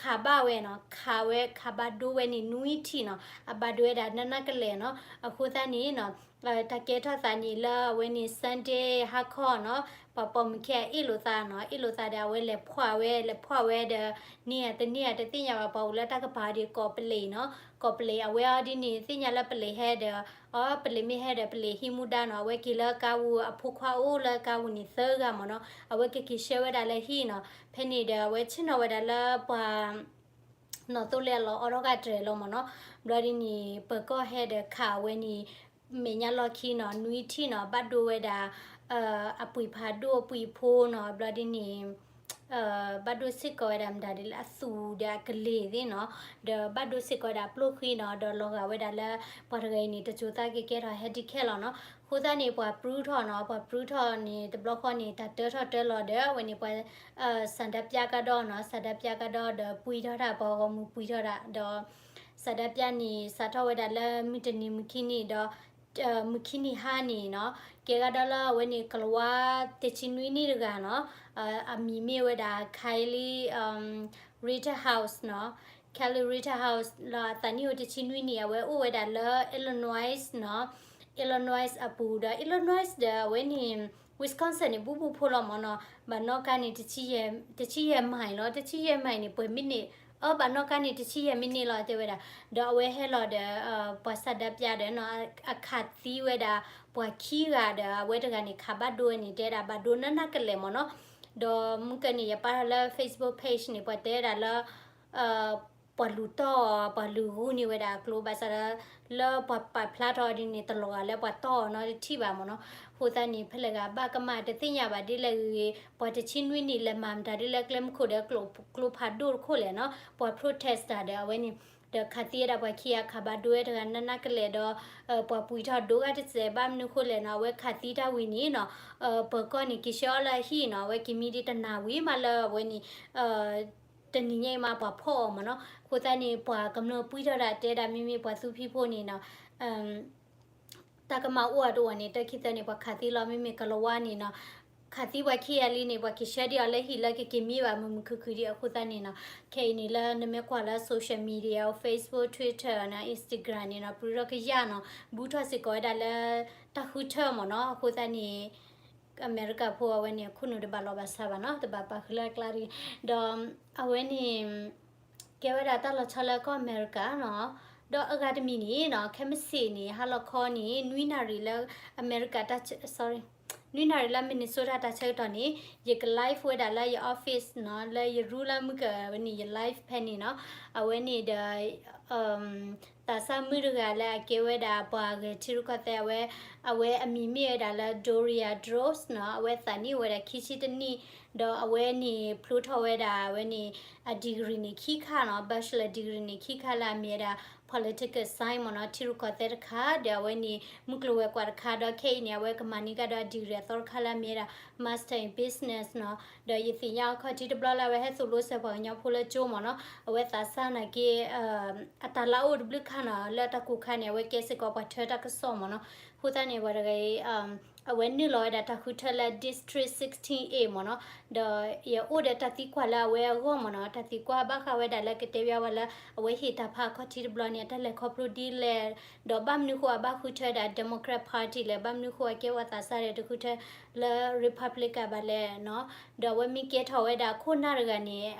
ခးဘၣ်ဝဲနီၤ ခးဝဲ ခးဘၣ်ဒိဝဲန့ၣ်နွံထံၣ်နီၤ အဘၣ်ဒိဝဲဒၣ်နးနးကလဲာ်နီၤ အဃိသတးန့ၣ်နီၤ တၢ်ကဲထီၣ်သးန့ၣ်လၢအဝဲန့ၣ် Sunday ဟါခီနီၤ ပှၤပိာ်မုၣ်ခံဂၤအ့ၣ်လိာ်သးနီၤ အ့ၣ်လိာ်သးဒီး အဝဲလဲၤဖှီၣ်ဝဲ လဲၤဖှီၣ်ဝဲဒီး န့ၢ်ဧါတန့ၢ်ဧါတသ့ၣ်ညါဘၣ် ပှၤအိၣ်လၢတၢ်ကပၤဒ်ကီၢ်ပလံၤနီၤ ကီၢ်ပလံၤ အဝဲအီၤဒ်န့ၣ် သ့ၣ်ညါလၢပလံၤဟဲဒီး အီၤပလံၤမ့ၢ်ဟဲဒီး ပလံၤဟံးမူဒါနီၤ အဝဲက့ၤလၢကါပူၤ အဖိခွါအိၣ်လၢကါပူၤန့ၣ်သၢဂၤမ့ၢ်နီၤ အဝဲကက့ၤဆှၢဝဲဒၣ်လၢဟံၣ်နီၤ ဖဲန့ၣ်ဒီး အဝဲဆ့ၣ်နီၤဝဲဒၣ်လၢပှၤ နီၣ်သိလ့ၣ်အလီၢ်အိးထီၣ်ကတြဲၤလီၤမ့ၢ်နီၤ ဘျီဒ်န့ၣ် ပၢၤကီၢ်ဟဲဒီးခးအဝဲန့ၣ် မဲာ်ညါလီၢ်ခံနီၤ နွံထံၣ်နီၤ ဘၣ်ဒိဝဲဒၣ် အပှံာ်ဖးဒိၣ်အပှံာ်ဖိနီၤ ဘျီဒ်န့ၣ် ဘၣ်ဒိစ့ၢ်ကီးဝဲဒၣ်မတၤဒ်လၢအသူၣ်ဒီးအကလ့ၢ်သ့ၣ်နီၤ ဒီးဘၣ်ဒိစ့ၢ်ကီးဝဲဒၣ်အပျိၢ်ဃံနီၤ ဒီးလီၤဂာ်ဝဲဒၣ်လၢ ပှၤတဂၤအံၤန့ၣ် တစိၤသးက့ၤကဲထီၣ် handicap လီၤနီၤ အဃိသတးန့ၣ် ပှၤပြူထီၣ်နီၤ ပှၤပြူထီၣ်န့ၣ် တဘျီဃီန့ၣ် တၢ်တၢထီၣ်တၢလီၤဒီး အဝဲန့ၣ်ပှၤ ဆန္ဒပြကဒီးနီၤ ဆန္ဒပြကဒီးဒီးပှံထီၣ်တၢ်ပှၤဂီၢ်မုၢ်ပှံထီၣ်တၢ်ဒီး ဆန္ဒပြန့ၣ် စးထီၣ်ဝဲဒၣ်လၢမုၢ်တနံၤမုၢ်ခံနံၤဒီး မုၢ်ခံနံၤဟါန့ၣ်နီၤ ကဲဂၤဒီးလၢအဝဲန့ၣ် ကလၤဝါတဆံနွံနံၣ်တဂၤနီၤ အမံၤမ့ၢ်ဝဲဒၣ် Kaylee Rittenhouse နီၤ Kaylee Rittenhouse လၢအသးနံၣ်အိၣ်တဆံနွံနံၣ် အဝဲအိၣ်ဝဲဒၣ်လၢ Illinois နီၤ Illinois အပူၤဒီး Illinois ဒီးအဝဲန့ၣ် Wisconsin န့ၣ် ဘူးဘူးဖိလီၤမ့ၢ်နီၤ ဘၣ်နီၣ်ကါန့ၣ် တဆံယဲၢ်မံၣ်လီၤ တဆံယဲၢ်မံၣ်န့ၣ် ပှဲၤမံးနံး အၢ ဘၣ်နီၣ်ကါန့ၣ် တဆံယဲၢ်မံးနံးလီၤ တဲဝဲဒၣ် ဒီးအဝဲဟဲလီၤဒီး ပှၤဆန္ဒပြဒီးနီၤ အခးသံဝဲဒၣ် ပှၤခံဂၤဒီး အဝဲတဂၤန့ၣ် ခးဘၣ်ဒိဝဲန့ၣ် တဲဒၣ်ဘၣ်ဒိနးနးကလဲာ်မ့ၢ်နီၤ ဒီးမုၢ်ကၢန့ၣ် ယပာ်ထီၣ်လၢ Facebook page န့ၣ် ပှၤတဲဒၣ်လၢ ပှၤလူၤတီၢ်အီၤ ပှၤလူၤဂုာ်န့ၢ်ဝဲဒၣ်အကျိ ဘၣ်ဆၣ်ဒီး လၢပှၤပာ်ဖျါထီၣ်ဒ်န့ၣ် တလီၤဂာ်လၢပှၤတီၢ်အီၤနီတထံၣ်ဘၣ်မ့ၢ်နီၤ အဃိသတးန့ၣ် ဖဲလဲၣ်ဂၤဘၣ်ကမၣ်တသ့ၣ်ညါဘၣ်ဒ်လဲၣ်ဂ့ၤဂ့ၤ ပှၤတဆံနွံနံၣ်လဲၤမၤမတၤဒ်လဲၣ်ကျဲမုၢ်ခိၣ်ဒီးကျိ ကျိဖးဒိၣ်တခိၣ်လဲၣ်နီၤ ပှၤ protest တၢ်ဒီးအဝဲန့ၣ် ဒီးခးသံဝဲဒၣ်ပှၤခံဂၤခးဘၣ်ဒိဝဲတဂၤနးနးကလဲာ်ဒီး ပှၤပှံထီၣ်ဒိဂၤတစဲးဘၣ်မနုၤဃိလဲၣ်နီၤ အဝဲခးသံတၢ်ဝံၤန့ၣ်နီၤ ပၢၤကီၢ်န့ၣ် က့ၤဆှၢအီၤလၢအဟံၣ်နီၤ အဝဲက့ၤမံဒ်တနၤဝံၤမးလၢအဝဲန့ၣ် တနံၤညါအံၤမးပှၤဖီၣ်အီၤမ့ၢ်နီၤ အဃိသတးန့ၣ် ပှၤကမျၢၢ်ပှံထီၣ်ဒၣ်တဲဒၣ်မ့မ့ၢ်ပှၤသူဖံးဖိန့ၣ်နီၤ တၢ်ကမၣ်အိၣ်အတအိၣ်န့ၣ် တၢ်ခံသၢန့ၣ် ပှၤခးသံလီၤ မ့မ့ၢ်ကလၤဝါန့ၣ်နီၤ ခးသံပှၤခံဂၤလံန့ၣ် ပှၤက့ၤဆှၢဒံးအီၤလၢဟံၣ်လၢကက့ၤမံဘၣ်မုာ်မုာ်ခုၣ်ခုၣ်ဒံးအဃိသတးန့ၣ်နီၤ ခဲအံၤန့ၣ်လၢနမ့ၢ်ကွၢ်လၢ social media Facebook Twitter နီၤ Instagram န့ၣ်နီၤ ပှံထီၣ်ကယၢ်နီၤ ဘူးထီၣ်စ့ၢ်ကီးဝဲဒၣ်လၢ တၢ်ဃုထၢမ့ၢ်နီၤ အဃိသတးန့ၣ် အမဲရကၤဖိအဝဲန့ၣ် အခိၣ်နူာ်တဘၣ်လီၤဘၣ်စးဘၣ်နီၤ တဘၣ်ပာ်ဃုာ်လၢအကျါတဂ့ၤ ဒီးအဝဲန့ၣ် ကဲဝဲဒၣ်တၢ်လီၤဆီလၢကီၢ်အမဲရကၤနီၤ ဒီးအဂၤတမံၤန့ၣ်နီၤ ခဲမုၢ်ဆ့ၣ်န့ၣ် ဟါလီၤခီန့ၣ် နွံနၣ်ရံၣ်လၢအမဲရကၤတၢ်ဆၢ sorry နွံနၣ်ရံၣ်လၢ Minnesota တၢ်ဆၢကတီၢ်န့ၣ် ယက live ဝဲဒၣ်လၢယ office နီၤ လၢယ room လၢမုၢ်ကၢဝဲန့ၣ် ယ live ဖဲန့ၣ်နီၤ အဝဲန့ၣ်ဒီး သးစၢ်မုၣ်တဂၤလၢအကဲဝဲဒၣ်ပှၤဂဲၤထံရူၢ်ကီၢ်သဲးအဝဲ အဝဲအမံၤမ့ၢ်ဝဲဒၣ်လၢ Doria Droz နီၤ, အဝဲသးနံၣ်အိၣ်ဝဲဒၣ်ခံဆံတနံၣ်, ဒီးအဝဲန့ၣ်ဖျိထီၣ်ဝဲဒၣ်အဝဲန့ၣ် အ degree န့ၣ်ခံခါနီၤ, bachelor degree န့ၣ်ခံခါလၢအမ့ၢ်ဝဲဒၣ် political science မ့ၢ်နီၤ, ထံရူၢ်ကီၢ်သဲးတခါ, ဒီးအဝဲန့ၣ် မုၢ်ကျိၤဝဲၤကွာ်တခါ, ဒီးခဲအံၤန့ၣ် အဝဲကမၤန့ၢ်ကဒီးအ degree အသီတခါလၢအမ့ၢ်ဝဲဒၣ် master in business နီၤ, ဒီးယသ့ၣ်ညါအခီၣ်ထံးတဘျီလၢအဝဲဟဲသိၣ်လိစဲးပှၤကညီဖိလၢကၠိမ့ၢ်နီၤ, အဝဲသးစၢ်နာ်က့ အတၢ်လၢအအိၣ်တဘျုးခါနီၤ, လၢတၢ်ကူၣ်ခါန့ၣ် အဝဲကဲစ့ၢ်ကီးပှၤထၢတၢ်ကစီၣ်မ့ၢ်နီၤ. အဃိသတးန့ၣ် ပှၤတဂၤအံၤ အဝဲနုာ်လီၤဝဲဒၣ်တၢ်ဃုထၢလၢ District sixteen A မ့ၢ်နီၤ, ဒီးယအိၣ်ဒီးတၢ်သံကွၢ်လၢအဝဲအဂီၢ်မ့ၢ်နီၤ, တၢ်သံကွၢ်ဘၣ်ဃးဝဲဒၣ်လၢကတဲဘၣ်ဝဲလၢ အဝဲဟ့ၣ်တၢ်ဖးအခီၣ်ထံးတဘျီန့ၣ် အတၢ်လဲၤခီဖျိဒ်လဲၣ်, ဒီးဘၣ်မနုၤဃိအဘၣ်ဃုထၢဒၣ် Democrat Party လဲၣ်, ဘၣ်မနုၤဃိအကဲပှၤသးစၢ်ဒီးတဃုထၢလၢ Republican ဘၣ်လဲၣ်နီၤ, ဒီးအဝဲမ့ၢ်ကဲထီၣ်ဝဲဒၣ်ခိၣ်နၢ်တဂၤန့ၣ်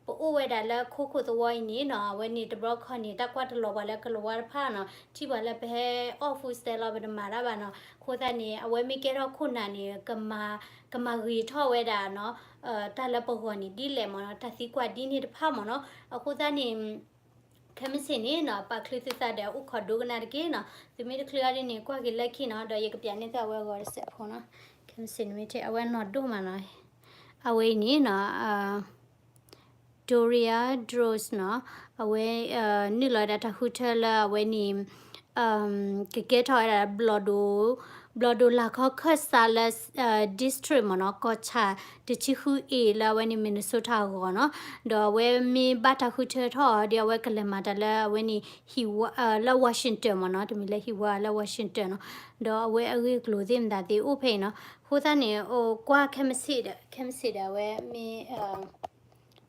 ပအိၣ်ဝဲဒၣ်လၢခိခိၣ်သဝီအံၤန့ၣ်နီၤ, အဝဲန့ၣ်တဘျီခီန့ၣ် တၢ်ကွၢ်တလီၤပှၤလၢကလၤဝါတဖၣ်နီၤ, ထံၣ်ပှၤလၢပဟဲအီၣ် food stamp လီၤ ပတမၤတၢ်ဘၣ်နီၤ. အဃိသတးန့ၣ် အဝဲမ့ၢ်ကဲထီၣ်ခိၣ်နၢ်န့ၣ် ကမၤဂ့ၤထီၣ်ဝဲဒၣ်နီၤ, တၢ်လၢပဂီၢ်န့ၣ်ဒ်လဲၣ်မ့ၢ်နီၤ, တၢ်သံကွၢ်ဒ်န့ၣ်တဖၣ်မ့ၢ်နီၤ. အဃိသတးန့ၣ် ခဲမုၢ်ဆ့ၣ်န့ၣ်နီၤ ပာ်ချုးသုသးဒီးအိၣ်ခိးဒိကနၣ်တက့ၢ်နီၤ, သုမ့ၢ်တချုးအီၤဒ်န့ၣ် ကွၢ်က့ၤလၢခံနီၤ, ဒီးယကပျးန့ၢ်သုအဝဲအဂီၤတစဲးဖိနီၤ. ခဲမုၢ်ဆ့ၣ်န့ၣ်မ့ၢ်ထဲအဝဲနီၢ်ဒိၣ်မးနီၤ, အဝဲအံၤန့ၣ်နီၤ Doria Droz နီၤ, အဝဲ နုာ်လီၤဝဲဒၣ်တၢ်ဃုထၢလၢအဝဲန့ၣ် ကကဲထီၣ်ဝဲဒၣ် ဘျီၣ်ဒိၣ်လၤခီခၢၣ်စးလၢ district မ့ၢ်နီၤ, ကီၢ်ဆၣ်တဆံဃု A လၢအဝဲန့ၣ် Minnesota အဂီၢ်နီၤ, ဒီးအဝဲမ့ၢ်ဘၣ်တၢ်ဃုထၢထီၣ်အီၤဒီး အဝဲကလဲၤမၤတၢ်လၢအဝဲန့ၣ် ဟံၣ်ဝါ လၢ Washington မ့ၢ်နီၤ, တမ့ၢ်လၢဟံၣ်ဝါလၢ Washington နီၤ, ဒီးအဝဲအဂ့ၢ်အကျိၤသ့ၣ်မတၤသ့ၣ်အိၣ်ဖဲအံၤနီၤ. အဃိသတးန့ၣ် အိၣ်ကွၢ်ခဲမုၢ်ဆ့ၣ်ဒီး ခဲမုၢ်ဆ့ၣ်ဒီးအဝဲမ့ၢ်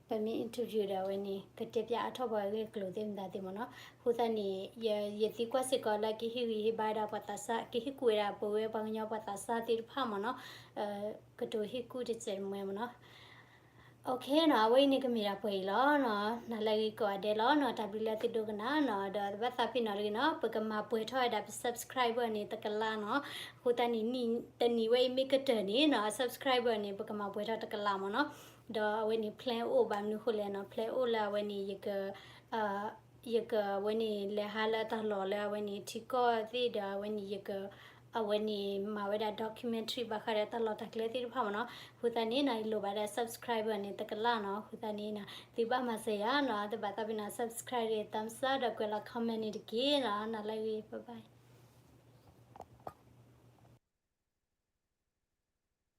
ပမ့ၢ် interview ဒီးအဝဲန့ၣ် ကတဲပၠးအါထီၣ်ပှၤအဂ့ၢ်အကျိၤသ့ၣ်မတၤသ့ၣ်မ့ၢ်နီၤ. အဃိသတးန့ၣ် ယသံကွၢ်စ့ၢ်ကီးလၢကဟ့ၣ်ဂံၢ်ဟ့ၣ်ဘါဒၣ်ပှၤသးစၢ် ကဟ့ၣ်ကူၣ်ဝဲဒၣ်ပဝဲပှၤကညီပှၤသးစၢ်သ့ၣ်တဖၣ်မ့ၢ်နီၤ, ကတိၤဟ့ၣ်ကူၣ်တစဲးတမှဲမ့ၢ်နီၤ. အဝဲအံၤန့ၣ်ကမ့ၢ်ဒၣ်ပှဲၤအံၤလီၤနီၤ, နၤလၢအဂ့ၤကိးဂၤဒဲးလီၤနီၤ, တၢ်ဘျုးလၢသုဒိကနၣ်နီၤ, ဒီးတဘၣ်သးပ့ၤနီၣ်တဂ့ၤနီၤ, ပကမၤပှဲၤထီၣ်ဝဲဒၣ်ပ subscriber န့ၣ်တကလးနီၤ. အဃိသတးန့ၣ် တနံၤဝဲအံၤမ့ၢ်ကတၢၢ်န့ၣ်နီၤ subscriber န့ၣ် ပကမၤပှဲၤထီၣ်တကလးမ့ၢ်နီၤ. ဒီးအဝဲန့ၣ် plan အိၣ်ဘၣ်မနုၤဃိလဲၣ်နီၤ, plan အိၣ်လၢအဝဲန့ၣ် ယက ယကဝဲန့ၣ် လဲၤဟးလၢတၢ်လီၢ်လၢအဝဲန့ၣ် ထံကီၢ်သ့ၣ်ဒီးအဝဲန့ၣ် ယက အဝဲန့ၣ် မၤဝဲဒၣ် documentary ဘၣ်ဃးဒီးတၢ်လီၢ်တၢ်ကျဲသ့ၣ်တဖၣ်မ့ၢ်နီၤ. အဃိသတးန့ၣ်နီၤ ယလိၣ်ဘၣ်ဒီး subscriber န့ၣ် တကလးနီၤ. အဃိသတးန့ၣ်နီၤ သုဘၣ်မၤစၢၤယၤနီၤ, တဘၣ်သးပ့ၤနီၣ် subscribe ဒီး thumbs up ဒီးကွဲးလီၤ comment န့ၣ်တက့ၢ်နီၤ. နၤလၢအဂ့ၤ bye bye.